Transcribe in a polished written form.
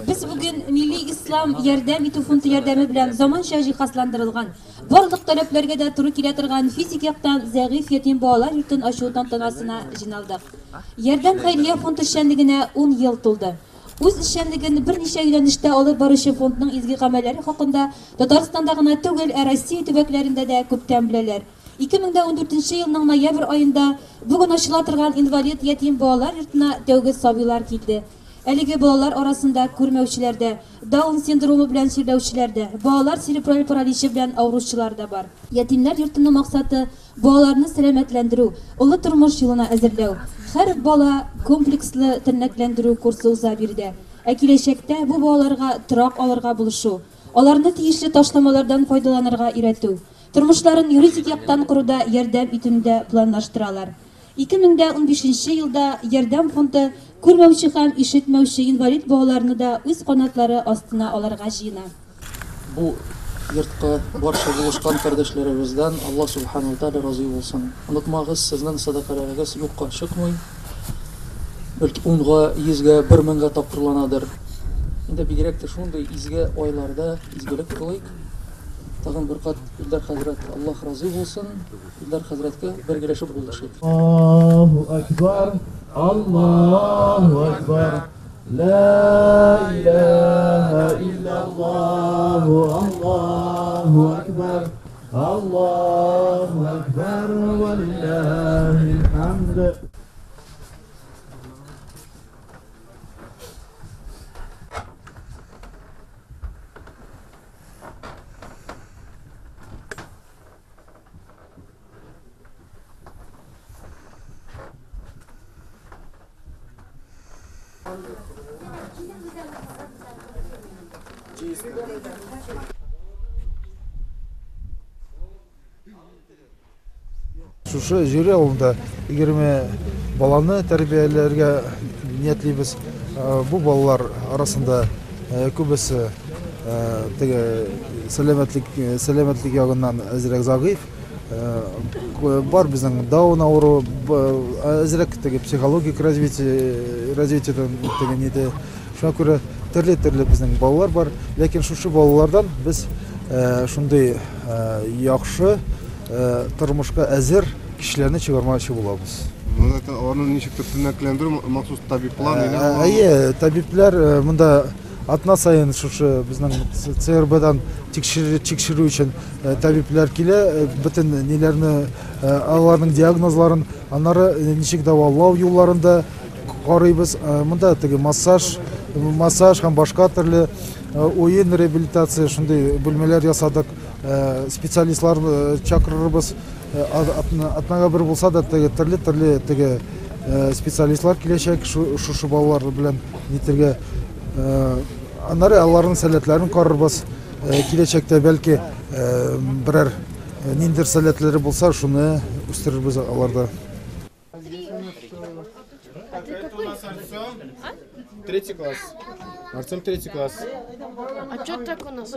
Без бүген Милли ислам ярдәм итү фонды ярдәме белән заманча җиһазландырылган, барлык таләпләргә дә туры килә торган физик яктан зәгыйфь ятим балалар йортын ачу тантанасына җыйналдык. Ярдәм хәйрия фонды эшчәнлегенә ун ел тулды. Үз эшчәнлеген берничә юнәлештә алып баручы фондның изге гамәлләре хакында Татарстанда гына түгел, ә Россия төбәкләрендә дә күптән беләләр. 2014 нче елның ноябрь аенда бүген ачыла торган инвалид ятим балалар йортына тәүге сабыйлар килде. Әлеге балалар арасында күрмәүчеләр дә, Даун синдромы белән чирләүчеләр дә, балалар церебраль параличы белән авыручылар да бар. Ятимнәр йортының максаты, балаларны сәламәтләндерү, олы тормыш юлына әзерләү. Һәр бала комплекслы тернәкләндерү курсы уза биредә. Ә киләчәктә бу балаларга торак алырга булышу, аларны тиешле ташламалардан файдаланырга өйрәтү, тормышларын юридик яктан коруда ярдәм итүне дә планлаштыралар. 2015 нче елда Ярдәм фонды күрмәүче һәм ишетмәүче инвалид балаларны да үз канатлары астына алырга җыена. Бу йортка барча булышкан кардәшләребездән Аллаһ Сүбхәнәһү вә Тәгалә разый булсын. Онытмагыз, сезнең сәдакаләрегез юкка чыкмый, бәлки унга, йөзгә, бер меңгә тапкырланадыр. Инде бигрәк тә шундый изге айларда изгелек кылыйк. Тагын бер кат Илдар хәзрәт, Аллаһ разый булсын. Илдар хәзрәткә бергәләшеп булышыйк. Аллаһу әкбәр, Аллаһу әкбәр, лә иләһә илляллаһу, Аллаһу әкбәр, Аллаһу әкбәр, вә лилләһил хәмд. Шушы Җөри авылында 20 баланы тәрбияләргә ниятлибез. Бу балалар арасында күбесе теге сәламәтлек сәламәтлек ягыннан әзрәк зәгыйфь. Бар безнең Даун авыруы, әзрәк теге психологик развитие развитиедән теге нидә. Шуңа күрә төрле-төрле безнең балалар бар. Ләкин шушы балалардан без шундый яхшы тормышка әзер кешеләрне чыгармакчы булабыз. Ну, это аларны ничектер тернәкләндерү махсус табиблар ниләр буламы? Әйе, табиблар монда атна саен шушы безнең ЦРБдан тикшерү өчен табиблар килә, бөтен ниләрне, аларның диагнозларын, аннары ничек дәвалау юлларын да карыйбыз. Монда теге массаж, массаж һәм башка төрле уен реабилитация шундый бүлмәләр ясадык. Специалистлар чакырырбыз. Атнага бер булса да теге төрле-төрле теге специалистлар киләчәк шушы балалар белән нитергә. Аннары аларның сәләтләрен карарбыз. Киләчәктә бәлки берәр ниндидер сәләтләре булса, шуны үстерербез аларда. Третий класс. Артем третий класс. А что так у нас?